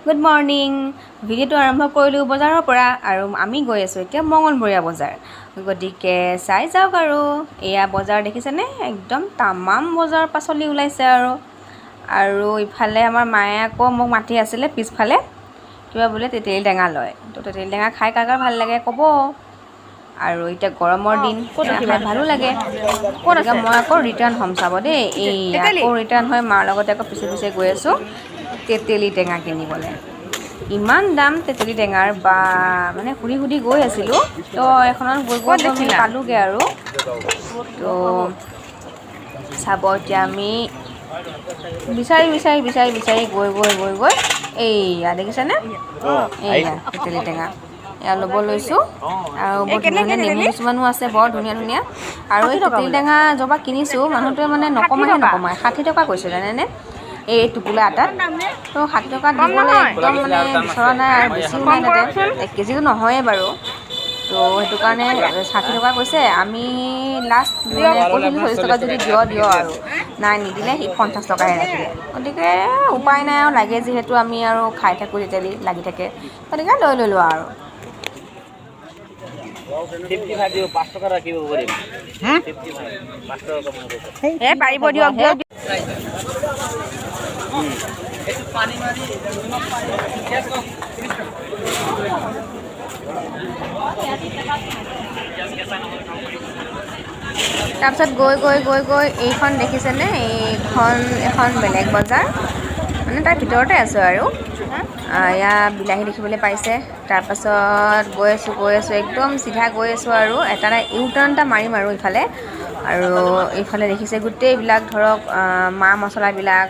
Good morning. ভিডিঅ'টো আৰম্ভ কৰিলোঁ বজাৰৰ পৰা আৰু আমি গৈ আছোঁ এতিয়া মঙলবৰীয়া বজাৰ। গতিকে চাই যাওক। আৰু এয়া বজাৰ দেখিছেনে? একদম তামাম বজাৰ, পাচলি ওলাইছে। আৰু আৰু ইফালে আমাৰ মায়ে আকৌ মোক মাতি আছিলে পিছফালে, কিবা বোলে তেতেলী টেঙা লয়। তো তেতেলী টেঙা খাই কাৰ কাৰ ভাল লাগে ক'ব। আৰু এতিয়া গৰমৰ দিন, টেঙা খাই ভালো লাগে। গতিকে মই আকৌ ৰিটাৰ্ণ হ'ম, চাব দেই। এই আকৌ ৰিটাৰ্ণ হৈ মাৰ লগতে আকৌ পিছে পিছে গৈ আছোঁ তেতেলী টেঙা কিনিবলৈ। ইমান দাম তেতেলী টেঙাৰ বা, মানে সুধি সুধি গৈ আছিলোঁ। তো এখনত গৈ গৈ আমি পালোগৈ। আৰু তো চাব, এতিয়া আমি বিচাৰি বিচাৰি বিচাৰি বিচাৰি গৈ গৈ গৈ গৈ এইয়া দেখিছেনে? এইয়া তেতেলী টেঙা, এয়া ল'ব লৈছোঁ। আৰু বৰ ধুনীয়া ধুনীয়া নেমু কিছুমানো আছে, বৰ ধুনীয়া ধুনীয়া। আৰু এই তেতেলী টেঙা য'ৰ পৰা কিনিছোঁ, মানুহটোৱে মানে নকমাইহে নকমাই 60 টকা কৈছে, জানেনে, এই টোপোলা এটাত। তো 60 টকাত দিবলৈ একদম মানে বিচৰা নাই আৰু বেছিও নাই তাতে, 1 কেজিটো নহয়ে বাৰু। তো সেইটো কাৰণে 60 টকা কৈছে। আমি লাষ্ট মানে কৈছিলোঁ 40 টকা যদি দিয় দিয় আৰু। নাই, নিদিলে, সি 50 টকাহে ৰাখিলে। গতিকে উপায় নাই আৰু, লাগে যিহেতু, আমি আৰু খাই থাকোঁ, তেতেলী লাগি থাকে, গতিকে লৈ ল'লোঁ আৰু। 55 দিব, 5 টকা ৰাখিব পাৰিম। 55, 5 টকা কমাব। এই পাৰিব, দিয়ক দিয়ক। তাৰপিছত গৈ গৈ গৈ গৈ এইখন দেখিছেনে? এইখন এখন বেলেগ বজাৰ, মানে তাৰ ভিতৰতে আছোঁ। আৰু এয়া বিলাহী দেখিবলৈ পাইছে। তাৰপাছত গৈ আছোঁ, গৈ আছোঁ, একদম চিধা গৈ আছোঁ আৰু এটা ইউ টাৰ্ণ এটা মাৰিম। আৰু ইফালে, আৰু এইফালে দেখিছে গোটেইবিলাক ধৰক মা মছলাবিলাক,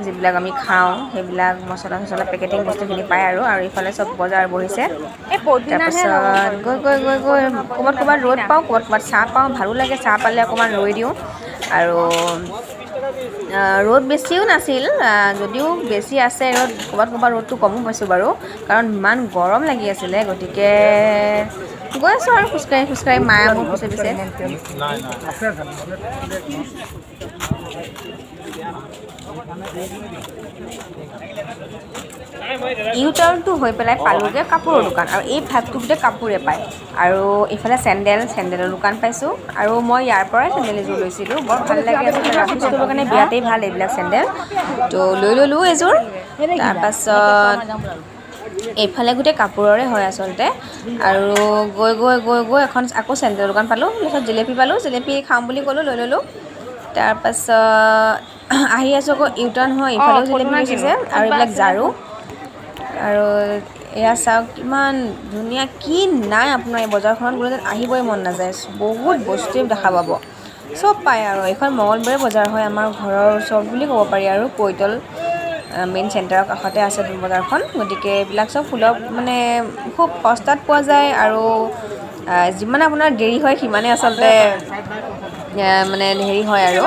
যিবিলাক আমি খাওঁ, সেইবিলাক মছলা চছলা পেকেটিং বস্তুখিনি পায়। আৰু আৰু ইফালে চব বজাৰ বহিছে। তাৰপাছত গৈ গৈ গৈ গৈ ক'ৰবাত ক'ৰবাত ৰ'দ পাওঁ, ক'ৰবাত ক'ৰবাত ছাঁ পাওঁ, ভালো লাগে। ছাঁ পালে অকণমান ৰৈ দিওঁ। আৰু ৰ'দ বেছিও নাছিল যদিও বেছি আছে ৰ'দ, ক'ৰবাত ক'ৰবাত ৰ'দটো কমো পাইছোঁ বাৰু, কাৰণ ইমান গৰম লাগি আছিলে। গতিকে গৈ আছোঁ আৰু খোজকাঢ়ি খোজকাঢ়ি, মায়ে মোৰ পিছে পিছে। ইউ টাৰ্ণটো হৈ পেলাই পালোগৈ কাপোৰৰ দোকান। আৰু এই ভাগটো গোটেই কাপোৰে পায়। আৰু এইফালে চেণ্ডেলৰ দোকান পাইছোঁ। আৰু মই ইয়াৰ পৰাই চেণ্ডেল এযোৰ লৈছিলোঁ, বৰ ভাল লাগে। আচলতে ৰাফ ইউজ কৰিবৰ কাৰণে বিৰাটেই ভাল এইবিলাক চেণ্ডেল। তো লৈ ল'লোঁ এযোৰ। তাৰপাছত এইফালে গোটেই কাপোৰৰে হয় আচলতে। আৰু গৈ গৈ গৈ গৈ এখন আকৌ চেণ্ডেলৰ দোকান পালোঁ। তাৰপিছত জেলেপি পালোঁ, জেলেপি খাম বুলি ক'লোঁ, লৈ ল'লোঁ। তাৰপাছত আহি আছোঁ আকৌ ইউ টাৰ্ণ হৈ, ইফালেও জেলেপি বেচিছে আৰু এইবিলাক ঝাৰু। আৰু এয়া চাওক, কিমান ধুনীয়া! কি নাই আপোনাৰ এই বজাৰখনত গ'লে যেন আহিবই মন নাযায়। বহুত বস্তুৱে দেখা পাব, চব পায়। আৰু এইখন মঙলবাৰে বজাৰ হয়, আমাৰ ঘৰৰ ওচৰত বুলি ক'ব পাৰি। আৰু কৈতল মেইন চেণ্টাৰৰ কাষতে আছে বজাৰখন। গতিকে এইবিলাক চব সুলভ, মানে খুব সস্তাত পোৱা যায়। আৰু যিমানে আপোনাৰ দেৰি হয়, সিমানে আচলতে মানে হেৰি হয় আৰু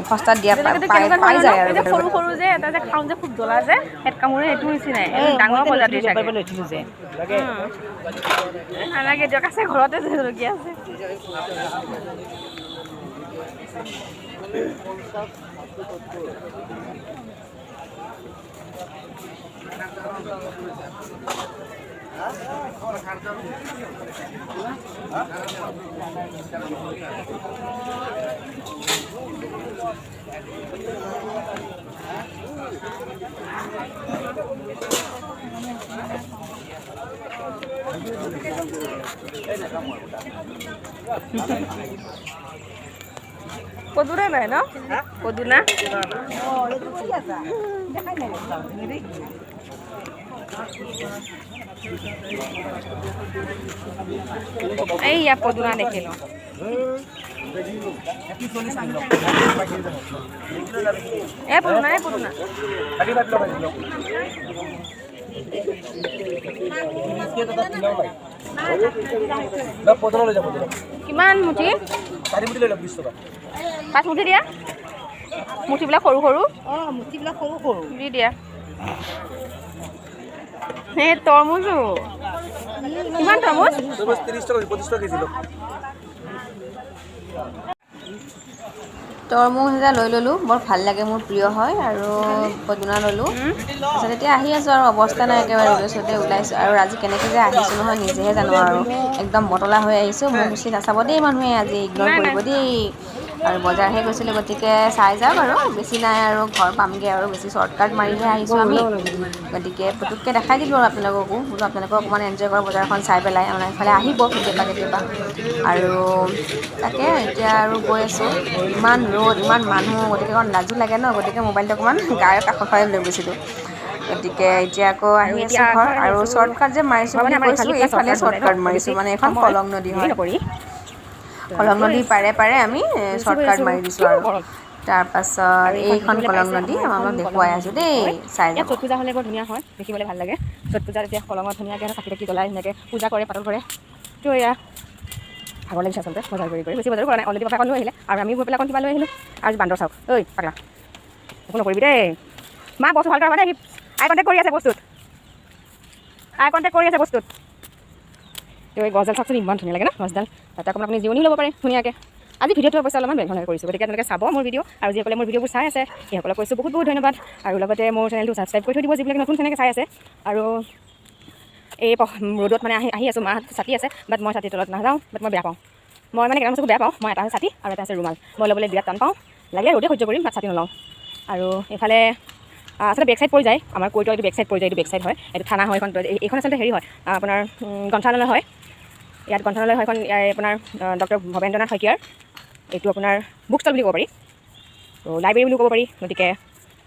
সস্তাত দিয়া পাই পাই যায়। আৰু সৰু সৰু যে এটা যে খাওঁ যে, খুব জ্বলা যে, পেট কামোৰে, সেইটো নিচিনাই। ডাঙৰ প্ৰজাতিৰ চাগে। নালাগে দিয়ক, আছে ঘৰতে যে জলকীয়া আছে। পদুনা নাই ন? পদুনা। এইয়া পদুনা দেখিলোঁ। এই পদুনা, এই পদুনা। কিমান মুঠি? 5 মুঠি দিয়া। মুঠিবিলাক সৰু সৰু। অঁ, মুঠিবিলাক সৰু সৰু। দি দিয়া। এই তৰমুজো কিমান? তৰমুজ 30 টকা, 25 টকা কেজি। তো তৰমুজ এটা লৈ ল'লোঁ, বৰ ভাল লাগে, মোৰ প্ৰিয় হয়। আৰু পদুনা ল'লোঁ। তাৰপিছত এতিয়া আহি আছোঁ আৰু অৱস্থা নাই, একেবাৰে ৰ'দে চদে ওলাইছোঁ। আৰু আজি কেনেকৈ যে আহিছোঁ নহয় নিজেহে জানো আৰু, একদম বটলা হৈ আহিছোঁ। মোক বেছি নাচাব দেই মানুহে, আজি ইগন'ৰ কৰিব দেই। আৰু বজাৰহে গৈছিলোঁ, গতিকে চাই যাওক আৰু, বেছি নাই আৰু ঘৰ পামগৈ আৰু, বেছি শ্বৰ্টকাট মাৰিহে আহিছোঁ আমি। গতিকে পুটুককৈ দেখাই দিলোঁ আৰু আপোনালোককো, বোলো আপোনালোকেও অকণমান এনজয় কৰক বজাৰখন চাই পেলাই। আমাৰ এইফালে আহিব কেতিয়াবা কেতিয়াবা। আৰু তাকে এতিয়া আৰু গৈ আছোঁ। ইমান ৰ'দ, ইমান মানুহ, গতিকে অকণ লাজো লাগে ন, গতিকে মোবাইলটো অকণমান গাৰ কাষৰ ফালে লৈ গৈছিলোঁ। গতিকে এতিয়া আকৌ আহি আছোঁ ঘৰ। আৰু শ্বৰ্টকাট যে মাৰিছোঁ বুলি কৈছোঁ, এইফালে শ্বৰ্টকাট মাৰিছোঁ, মানে এইখন কলং নদী হয়। কলং নদীৰ পাৰে পাৰে আমি শ্বৰ্টকাট মাৰি দিছোঁ আৰু। তাৰপাছত এইখন কলং নদী আমাক দেখুৱাই আছোঁ দেই, চাই যাব। ছট পূজা হ'লে বৰ ধুনীয়া হয়, দেখিবলৈ ভাল লাগে। ছট পূজাত এতিয়া কলঙত ধুনীয়াকৈ চাকি তাকি জ্বলাই ধুনীয়াকৈ পূজা কৰে, পাতল কৰে। তো এয়া ভাগৰ লাগিছে আচলতে বজাৰ কৰি কৰি, বেছি বজাৰো কৰা নাই। অলৰেডি পাপা অকণ লৈ আহিলে আৰু আমি গৈ পেলাই অকণ কিবা লৈ আহিলোঁ। আৰু বান্দৰ চাওক, ঐ পাগলা একো নকৰিবি দেই। মা বস্তু ভাল কৰা দেই, আই কণ্টেক্ট কৰি আছে বস্তুত, আই কণ্টেক্ট কৰি আছে বস্তুত। তো এই গছডাল চাওকচোন, ইমান ধুনীয়া লাগে ন গছডাল। তাতে অকণমান আপুনি জিৰণিও ল'ব পাৰে ধুনীয়াকৈ। আজি ভিডিঅ'টো অৱশ্যে অলপমান বেলেগ ধৰণে কৰিছোঁ, গতিকে আপোনালোকে চাব মোৰ ভিডিঅ'। আৰু যিসকলে মোৰ ভিডিঅ'বোৰ চাই আছে সেইসকলক কৈছোঁ বহুত বহুত ধন্যবাদ। আৰু লগতে মোৰ চেনেলটো ছাবস্ক্ৰাইব কৰি থৈ দিব যিবিলাকে নতুন তেনেকৈ চাই আছে। আৰু এই ৰ'দত মানে আহি আহি আছোঁ, মাহঁত ছাতি আছে, বাট মই ছাতিৰ তলত নাযাওঁ, বাট মই বেয়া পাওঁ। মই মানে কেইটামান বস্তু বেয়া পাওঁ, মই এটা হৈছে ছাতি আৰু এটা আছে ৰুমাল। মই ল'বলৈ বিৰাট টান পাওঁ, লাগিলে ৰ'দে সহ্য কৰিম, বাট ছাতি নলওঁ। আৰু এইফালে আচলতে বেক চাইড পৰি যায় আমাৰ কৈতৰ, এইটো বেক চাইড পৰি যায়, এইটো বেক চাইড হয়, এইটো থানা হয় এইখন। এইখন আচলতে হেৰি হয় আপোনাৰ গ্ৰন্থালয় হয়, ইয়াত গ্ৰন্থালয় হয় এইখন। আপোনাৰ ডক্টৰ ভৱেন্দ্ৰনাথ শইকীয়াৰ এইটো আপোনাৰ বুক ষ্টল বুলি ক'ব পাৰি, ত' লাইব্ৰেৰী বুলিও ক'ব পাৰি। গতিকে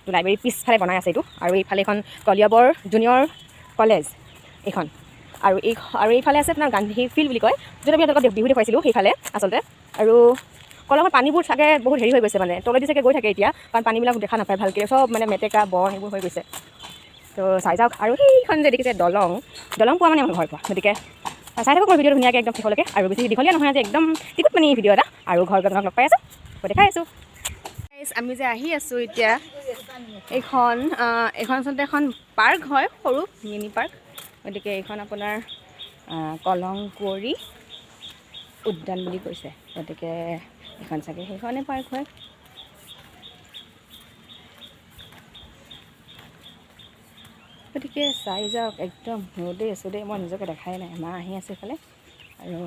এইটো লাইব্ৰেৰী পিছফালে বনাই আছে এইটো। আৰু এইফালে এইখন কলিয়াবৰ জুনিয়ৰ কলেজ এইখন। আৰু এই আৰু এইফালে আছে আপোনাৰ গান্ধী ফিল্ড বুলি কয়, য'ত আমি আপোনালোকক বিহু দেখুৱাইছিলোঁ সেইফালে আচলতে। আৰু কলঙৰ পানীবোৰ চাগে বহুত হেৰি হৈ গৈছে, মানে তলেদি চাগে গৈ থাকে এতিয়া, কাৰণ পানীবিলাক দেখা নাপায় ভালকৈ, চব মানে মেটেকা বন এইবোৰ হৈ গৈছে। তো চাই যাওক। আৰু সেইখন যে দেখিছে দলং, দলং পোৱা মানে আমাৰ ঘৰ পোৱা। গতিকে চাই থাকক মোৰ ভিডিঅ'টো ধুনীয়াকৈ একদম শেষলৈকে, আৰু বেছি দীঘলীয়া নহয় আজি, একদম টিকুট মানে ভিডিঅ' এটা। আৰু ঘৰ গৈ আপোনাক লগ পাই আছোঁ, দেখাই আছোঁ। আমি যে আহি আছোঁ এতিয়া, এইখন এইখন আচলতে এখন পাৰ্ক হয়, সৰু মিনি পাৰ্ক। গতিকে এইখন আপোনাৰ কলং কুঁৱৰী উদ্যান বুলি কৈছে, গতিকে এইখন চাগে সেইখনে পাৰ্ক হয়। গতিকে চাই যাওক, একদম ৰ'দেই আছোঁ দেই, মই নিজকে দেখাই নাই। মা আহি আছে এইফালে। আৰু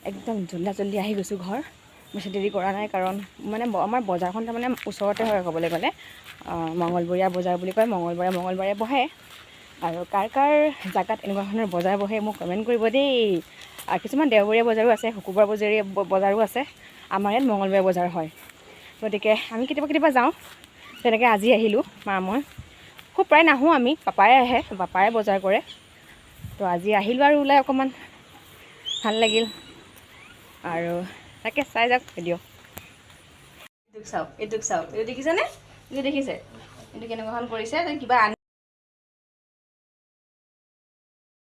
একদম জল্দা জল্দি আহি গৈছোঁ ঘৰ, বেছি দেৰি কৰা নাই, কাৰণ মানে আমাৰ বজাৰখন তাৰমানে ওচৰতে হয় ক'বলৈ গ'লে। মঙলবৰীয়া বজাৰ বুলি কয়, মঙলবাৰে মঙলবাৰে বহে। আৰু কাৰ কাৰ জেগাত এনেকুৱা ধৰণৰ বজাৰ বহে মোক কমেণ্ট কৰিব দেই। আৰু কিছুমান দেওবৰীয়া বজাৰো আছে, শুকুৰবাৰ বজাৰো আছে, আমাৰ ইয়াত মঙলবৰীয়া বজাৰ হয়। গতিকে আমি কেতিয়াবা কেতিয়াবা যাওঁ, তেনেকৈ আজি আহিলোঁ মা মই। খুব প্ৰায় নাহোঁ আমি, পাপাই আহে, পাপাই বজাৰ কৰে। তো আজি আহিলোঁ আৰু ওলাই অকণমান ভাল লাগিল। আৰু তাকে চাই যাওক ভিডিঅ'। এইটোক চাওক, এইটোক চাওক, এইটো দেখিছেনে? এইটো দেখিছে, এইটো কেনেকুৱাখন কৰিছে, কিবা আনি